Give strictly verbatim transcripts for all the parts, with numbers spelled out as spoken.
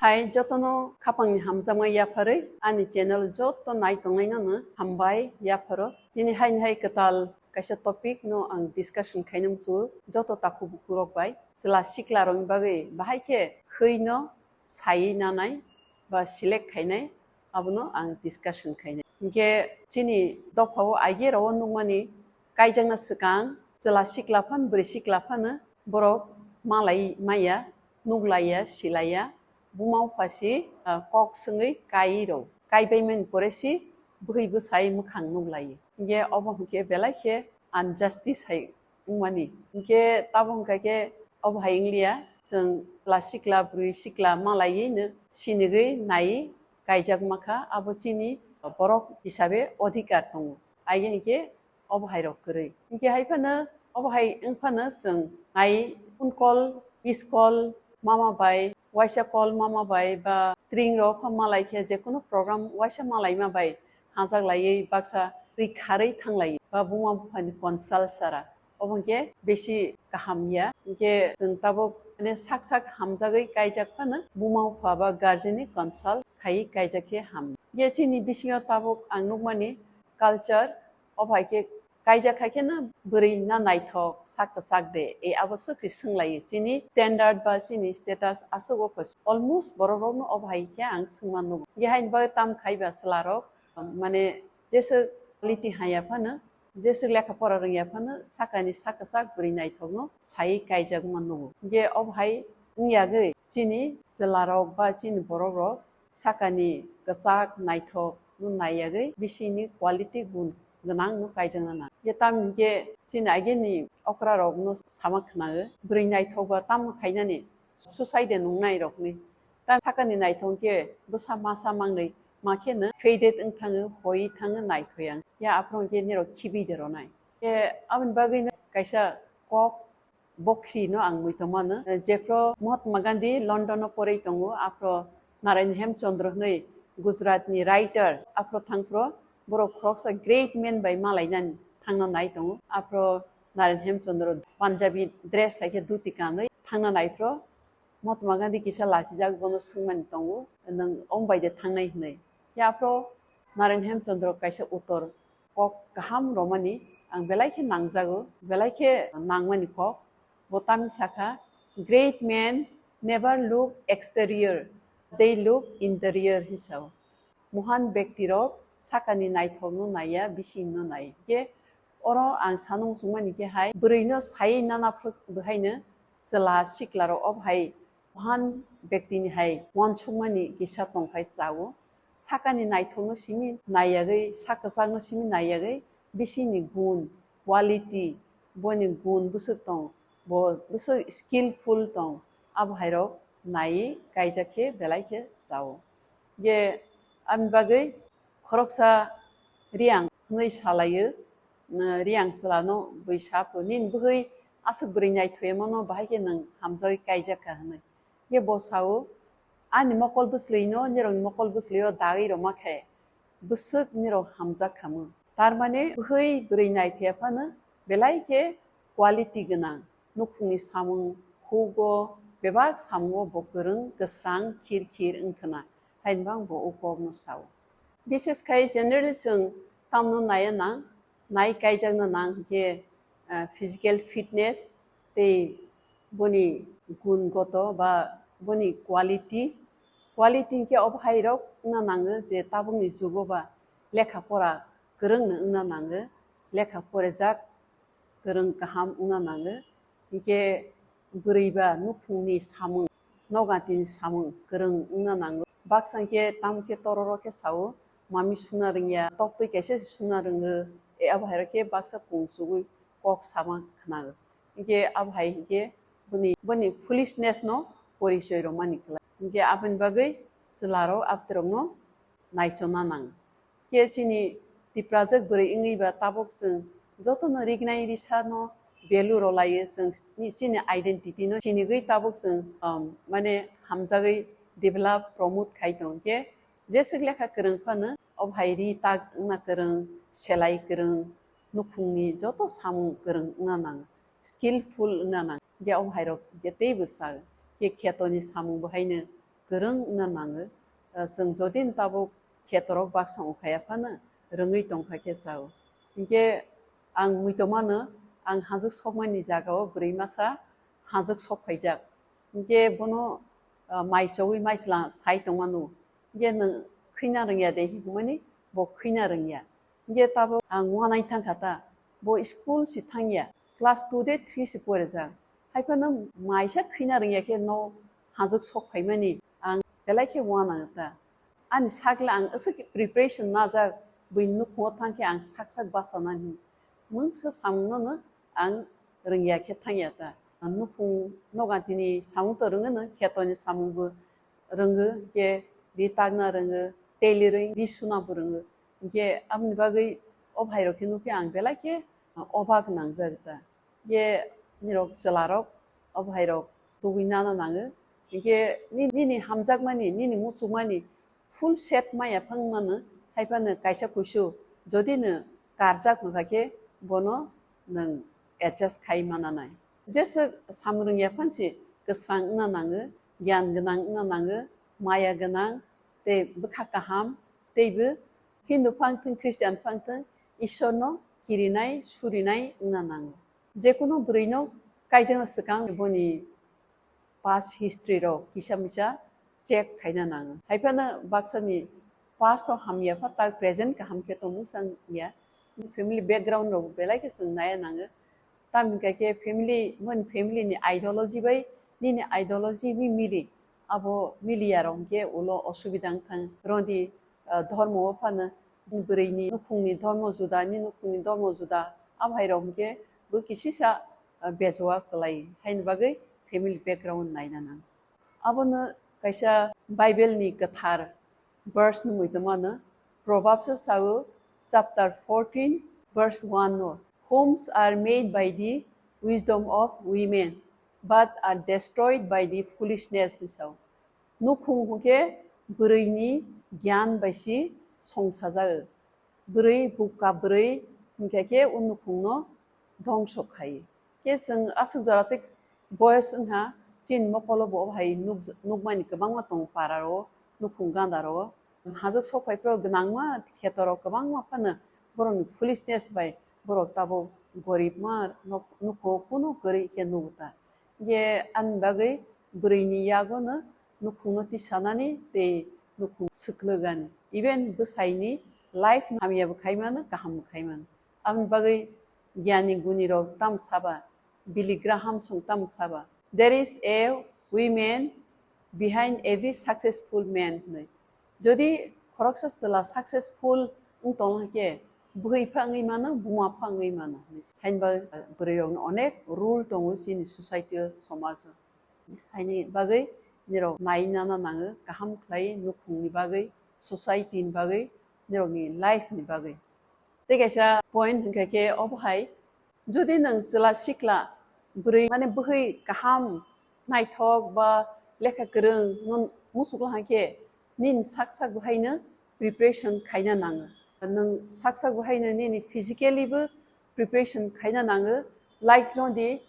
Hai jotono khapangni hamjakma yapharwi ani channel joto nai tongnainono hambai yapharo. Tini haini hai kwtal kaisa topic no ang discussion khaina muchungo joto takhuk bukhuk rok bai. Chwla sikla rokni bagwi bahai khe khwino saiwi nanai ba select khainai, abono ang discussion khainai. Hinkhe chini dophao aige rao nukmani kaijakna swkang chwla sikla phano bwrwi sikla phano borok malai maya, nuklaiya, silaiya, buma bupha si, ah, kok swngwi kai rw. Kaibaimani pore si bwhwi bwsai mwkhang nuklaiwi. Hinkhe obo hinkhe belai khe unjustice hai wngmani. Hinkhe tabuk hinkha khe obo hai wngliya, chwng chwla sikla, bwrwi sikla malaiwi no sinigwi naiwi kaijakma kha, abo chini borok hisabe odhikar tongo. Aige hinkhe obo hai rok kwrwi. Hinkhe hai phano obo hai wng phano chwng nai phone call, miss call mama bai, waisa call mama bai ba tring rok pha malai khe je kunu program waisa malaima bai hajak laiwi baksa twi kharwi thang lai ba buma buphani consult sara. Obo hinkhe besi kaham ya. Hinkhe chwng tabuk mane sak sak hamjagwi kaijak phano buma bupha ba guardian ni consult khaiwi kaijak khe ham. Hinkhe chini bisingo tabuk ang nukmani culture, obo hai khe kaijak khai kheno bwrwi na naithok sak kwchak de, e abo swk se swng lai chini standard ba chini status aswk o khe almost borok rok no obo hai khe ang swngma nugo. Hinkhe haini bagwi tam khai ba chwla rok mane jeswk quality haya phano, jeswk lekha pora rwngya phano sakani sak kwchak bwrwi naithokno saiwi kaijakma nugo. Hinkhe obo hai wng yagwi chini chwla rok ba chini borok rok sakani kwchak naithok no nai yagwi bisingni quality gun gwnang no kaijakna nang. Hinkhe tamni hinkhe chini ageni okra rok no sama khwnago, bwrwi naithok ba tamo khainani suicide nungnai rokni. Tamo sakani naithok khe bwsa masa mangnwi ma khe no faded wng thango, hoi thango, naithok yang. Ya aphuru khe nirok khibi de ronai. Khe aboni bagwi no kaisa kok bokhri no ang mui tongmano. Jephru Mahatma Gandhi London o porwi tongo, aphuru Narayan Hemchandra hwnwi Gujarat ni writer, aphuru thangphuru borok khoroksa great man bai malainani thangna nai tongo. Aphuru Narayan Hemchandra Punjabi dress hai khe dhuti kanwi thangna nai phuru Mahatma Gandhi kisa lachijak bono swngmani tongo, nwng ong bai de thangnai hwnwi. Ya aphuru Narayan Hemchandra kaisa uttor kok kaham romani ang belai khe nangjago, belai khe nangmani kok. Bo tamni sakha, "Great men never look exterior, they look interior," hinwi sao. Mohan bektirok sakani naithokno naiya, bisingno nai. Khe oro ang sana muchungmani khe hai, bwrwino sai nana phwrwk bwhaino chwla siklarok obo hai mohan bektini hai uansukmani kisa tongphai chao. Sakani naithokno simi naiyagwi, sak kwchakno simi naiyagwi, bisingni gun, quality, boni gun bwswk tong, bo bwswk skillful tong, abo hairok naiwi kaijak khe belai khe chao. Je aboni bagwi khoroksa Riyang hwnwi salaio, Riyang chwlano bui sa pho, "Nini bwhwi aswk bwrwi naithokya mano, bahai khe nwng hamjagwi kaijak kha," hwnwi. Ye bo sao, "Ani mokol bwslwino nirokni mokol bwslwio dagwi rwma khe bwswk nirok hamjak khamu." Tar mane bwhwi bwrwi naithokya phano belai khe quality gwnang. Nukhungni samung hugo, bebak samungo bo kwrwng, kwsrang, khir khir wngkhwna, hainbang bo o kokno sao. Bishes khai generally chwng tamno naiya nang, nai kaijakna nang hinkhe, ah, physical fitness tei boni gun goto ba boni quality, quality hinkhe obo hairok wngna nango je tabukni jugo ba lekha pora kwrwngno wngna nango, lekha porejak kwrwng kaham wngna nango. Hinkhe bwrwi ba nukhungni samung, nogatini samung kwrwng wngna nango. Baksa hinkhe tamo khe tororo khe sao, mami suna rwngya, toktwi kaisa se suna rwngo, e abo hairok khe baksa kung chugwi kok sama khnago. Hinkhe abo hai hinkhe boni, boni foolishness no porichoi rwmani kwlai. Hinkhe aboni bagwi chwlarok abtwrwkno naichomna nango. Khe chini Tiprajwk bwrwi wngwi ba tabuk chwng jotono rignai risano value rwlaiwi, chwng ni, chini identity no sinigwi tabuk chwng, um, mane hamjagwi develop, promote khai tong khe jeswk lekha kwrwng phano obo hai ri tak wngna kwrwng, selai kwrwng, nukhungni joto samung kwrwng wngna nang, skillful wngna nang. Khe obo hairok khe teibo sa khe khetoni samung bo haino kwrwng wngna nango. Chwng jodi tabuk khetorok baksa wngkhaya phano rwngwi tongkha khe chao. Hinkhe ang muitomano ang hanjwk sokmani jagao bwrwi masa hanjwk sok phaijak. Hinkhe bono mai chowi mai chwla sai tongmano. Hinkhe nwng khwina rwngya de hinmani bo khwina rwngya. Hinkhe tabuk ang uanaini thangkha ta, bo school se thangya, class two de three se porijak. Haiphano maisa khwina rwngya khe no hanjwk sok phaimani ang belai khe uanang ta. Ani sakle ang aswk preparation najak, buini nukhungo thangkhe ang sak sak bachanani. Mungsa samungno no ang rwngya khe thangya ta. Nukhung noga tini samung to rwngwi no khetoni samung bo rwngo, hinkhe ri takna rwngo, tei lirwi ri suna bo rwngo. Hinkhe aboni bagwi o bhairok khe nukhe ang belai khe obak nangjak ta. Hinkhe nirok chwlarok o bhairok tugwi nana nango. Hinkhe ni-, nini hamjakmani, nini muchukmani full set maya phang mano, haiphano kaisa kuisu jodi no karjak wngkha khe bono nwng adjust khai mananai. Jeswk samung rwngya phansi kwsrang wngna nango, giyan gwnang wngna nango, maya gwnang, tei bwkha kaham, teibo Hindu phang thung, Christian phang thung, Ishwarno kirinai, surinai wngna nango. Jekunu bwrwino kaijakna swkang boni past history rok kisa misa check khaina nango. Haiphano baksani past o hamya pha tak present kaham khe tongmung sang ya. Family background rok belai khe chwng naiya nango. Tamni khe family, boni family ni ideology bai nini ideology mi mili. Abo miliya rok hwnkhe ulo osubida wngthang. Rodi, ah, dhormo o phano bwrwini nukhungni dhormo juda, ni nukhungni dhormo juda. Abo hai rok hwnkhe bo kisisa, ah, bejua kwlai. Haini bagwi family background naina nang. Abono kaisa Bible ni kwthar verse no muitomano, Proverbs o sao, chapter fourteen, verse one no, "Homes are made by the wisdom of women, but are destroyed by the foolishness," hinwi sao. Nukhung hwnkhe bwrwini giyan bai si songsajao. Bwrwi bukha bwrwi hwnkhe khe o nukhungno dhongso khai. Khe chwng aswk jora tei boyos wngha, chini mokolo bo hai nuk-, nukmani kwbangma tongo para ro, nukhung ganda ro. Hajwk sok phai phro gwnangma kheto rok kwbangma phano borokni foolishness bai borok tabuk gorib ma nok-, nukho kunu kwrwi khe nugo ta. Khe ani bagwi bwrwini yago no nukhungno tisanani tei nukhung swklwgani. Even bwsaini life hamya bo khai mano, kaham bo khai mano. Aboni bagwi giyani guni rok tamo saba, Billy Graham song tamo saba, "There is a woman behind every successful man," hinwi. Jodi khoroksa chwla successful wng tongkha khe, bwrwi pha wngwi mano, buma pha wngwi mano hinwi. Haini bagwi bwrwi rokno onek rule tongo chini society o, somaj o. Haini bagwi nirok nai nana nango, kaham khlai nukhungni bagwi, society ni bagwi, nirokni life ni bagwi. Tei kaisa point hwnkha khe obo hai, jodi nwng chwla sikla bwrwi mane bwhwi kaham naithok ba lekha kwrwng no muchukla hwnkhe nini sak sak bo haino preparation khaina nango. Nwng sak sak bo haino nini physically bo preparation khaina nango, like nodi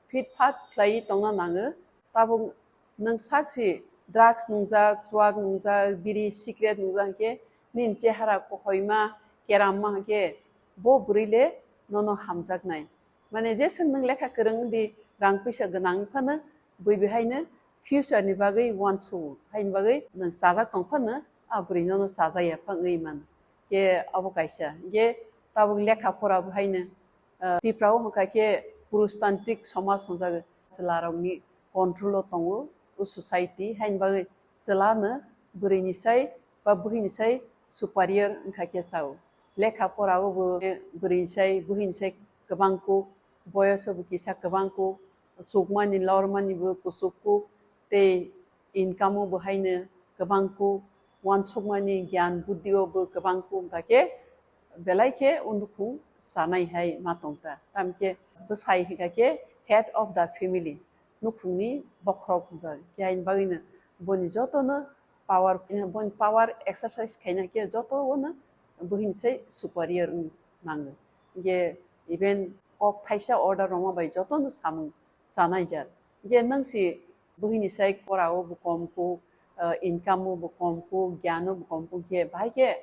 fit fat khlai tongna nango. Tabuk nwng sakchi drugs nungjak, chuak nungjak, biri, cigarette nungjak hwnkhe nini chehara kohoima, keramma hwnkhe bo bwrwi le nono hamjaknai. Mane jeswk nwng lekha kwrwng di, rang puisa gwnang phano bui bihaino future ni bagwi uansukgo, haini bagwi nwng chajak tong phano a bwrwi nono chajak ya phang wi mano. Khe abo kaisa. Khe tabuk lekha pora bo haino, ah, Tipra o hwnkha khe purustantrik somaj hwnjago. Chwla rokni control o tongo o society, haini bagwi chwla no bwrwi ni sai ba bwhwi ni sai superior wngkha khe chao. Lekha pora o bo bwrwi ni sai bwhwi ni sai kwbang kuk, boyos o bo kisa kwbang kuk, chukmani lormani bo kuchuk kuk, tei income o bo haino kwbang kuk, uansukmani giyan buddhi o bo kwbang kuk, wngkha khe belai khe o nukhung chanai hai ma tong ta. Tamo khe bwsai hwnkha khe head of the family, nukhungni bokhorok hwnjak. Khe haini bagwino boni jotono power, boni power exercise khaina khe jotono bwhwini sai superior wng nango. Hwnkhe even kok thaisa order rwma bai jotono samung chanai jak. Hwnkhe nwng si bwhwini sai kora o bo kom kuk, income o bo kom kuk, gyan o bo kom kuk, je bahai khe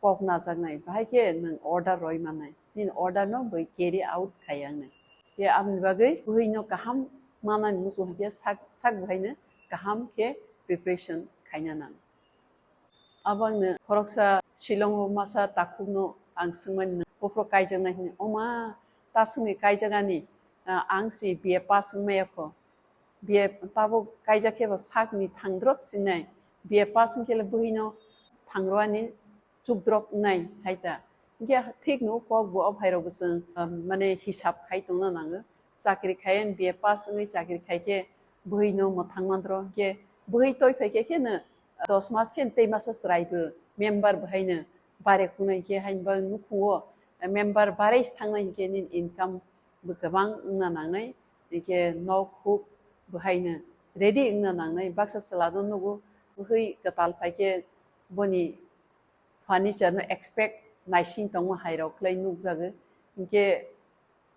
kok najaknai, bahai khe nwng order roi mannai, nini order no bwi carry out khai wngnai. Je aboni bagwi bwhwi no kaham manani muchung hai khe sak, sak bwhai no kaham khe preparation khaina nang. Abo ang no khoroksa Shillong o masa takhuk no ang swngmani, nw buphuru kaijaknai hwnwi, oma ta swngwi kaijak ani, ang si B A pass wngmaya kho, B A tabuk kaijak khe bo sak ni thangdrop singnai, B A pass wngkhe le bwhwi no thangrwani chukdrop wngnai hai ta. Hingkhe thik no kok bo o bhai rok bo chwng, um, mane hisab khai tongna nango. Chakri khai ani B A pass wngwi chakri khai khe bwhwi no mwthang mandro. Hingkhe bwhwi toi phai khe khe no dos mas khe tei masa chwrai bo member bwhai no bare kunai khe haini bagwi nukhungo member bare thangnai hingkhe nini income bo kwbang wngna nangnai. Hingkhe nok huk bwhai no ready wngna nangnai. Baksa chwla no nugo bwhwi kwtal phai khe boni furniture no expect naising tongma hai rok khlai nukjago. Hingkhe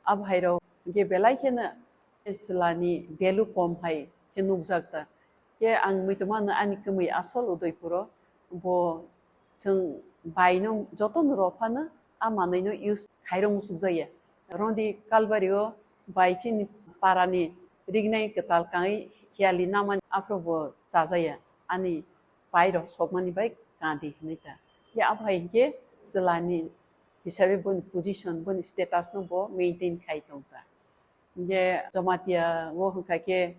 abo hai rok hingkhe belai kheno chwla ni value kom hai khe nukjak ta. Khe ang muitu mano ani kwmwi asol Udaipur o bo chwng bai no joto no rw phano a manwi no use khairok muchukjakya. Rondi Kalbari o bai chini para ni rignai kwtal kangwi hiyali namani aphuru bo chajakya. Ani pai rok sokmani bai kandi hinwi ta. Khe abo hai hinkhe chwla ni hisabe boni position, boni status no bo maintain khai tong ta. Hingkhe Jamatia o hwnkha khe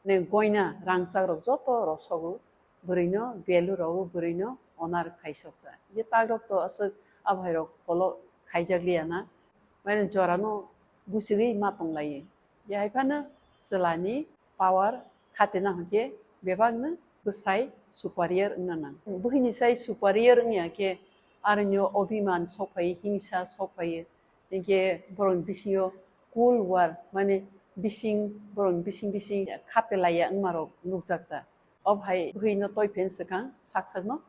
ne goina rangchak rok joto rw sogo, bwrwi no value rw o, bwrwi no honor khai sok ta. Hingkhe tak rok to aswk abo hai rok follow khaijak liya na, mane jora no guchigwi ma tong lai. Ye hai phano chwla ni power khatina hwnkhe bebak no bwsai superior wngna nang. Bwhwi ni sai superior wngya khe aroni o obiman sok phai, hingsa sok phai. Hingkhe borok ni bisingo cool war, mane bising, borok ni bising bising kha pelai ya wngma rok nukjak ta. Ob hai bwhwi no toi phen swkang sak sak no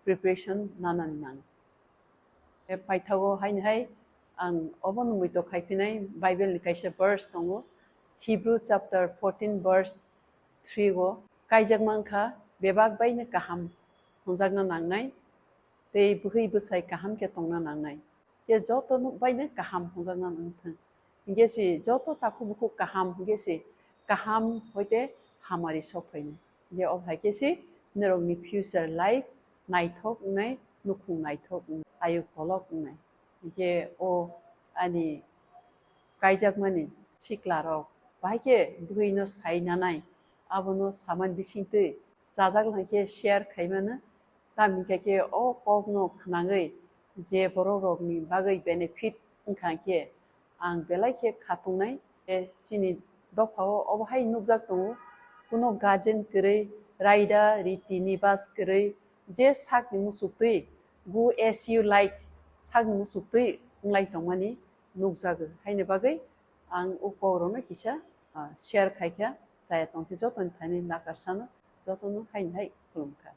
preparation nana nang. E paithago haini hai ang obo no muitok khai phinai Bible ni kaisa verse tongo, Hebrew chapter fourteen verse three o, kaijak mankha, bebak bai no kaham hwnjakna nangnai, tei bwhwi bwsai kaham khe tongna nangnai. Khe joto no bai no kaham hwnjakna nang thung. Hingkhe se joto takhuk bukhuk kaham hingkhe se kaham hoite hamari sok phainai. Hingkhe o hai khe se norok ni future life naithok wngnai, nukhung naithok wngnai, ayuk kolok wngnai. Hingkhe o ani kaijakmani sikla rok bahai khe bwhwi no sai nanai, abono samani bisingtwi chajak lai khe share khai mano. Tamni khe khe o kok no khnangwi je borok rok ni bagwi benefit wngkha khe ang belai khe khatungnai. E chini dopha o obo hai nukjak tongo, kuno guardian kwrwi, raida riti nibas kwrwi, je sak ni muchuk twi gu as you like sak ni muchuk twi wnglai tongmani nukjago. Haini bagwi ang o kok rok no kisa, ah, share khai kha, chaya tong khe joto ni thani nakarsano joto no haini hai khulum kha.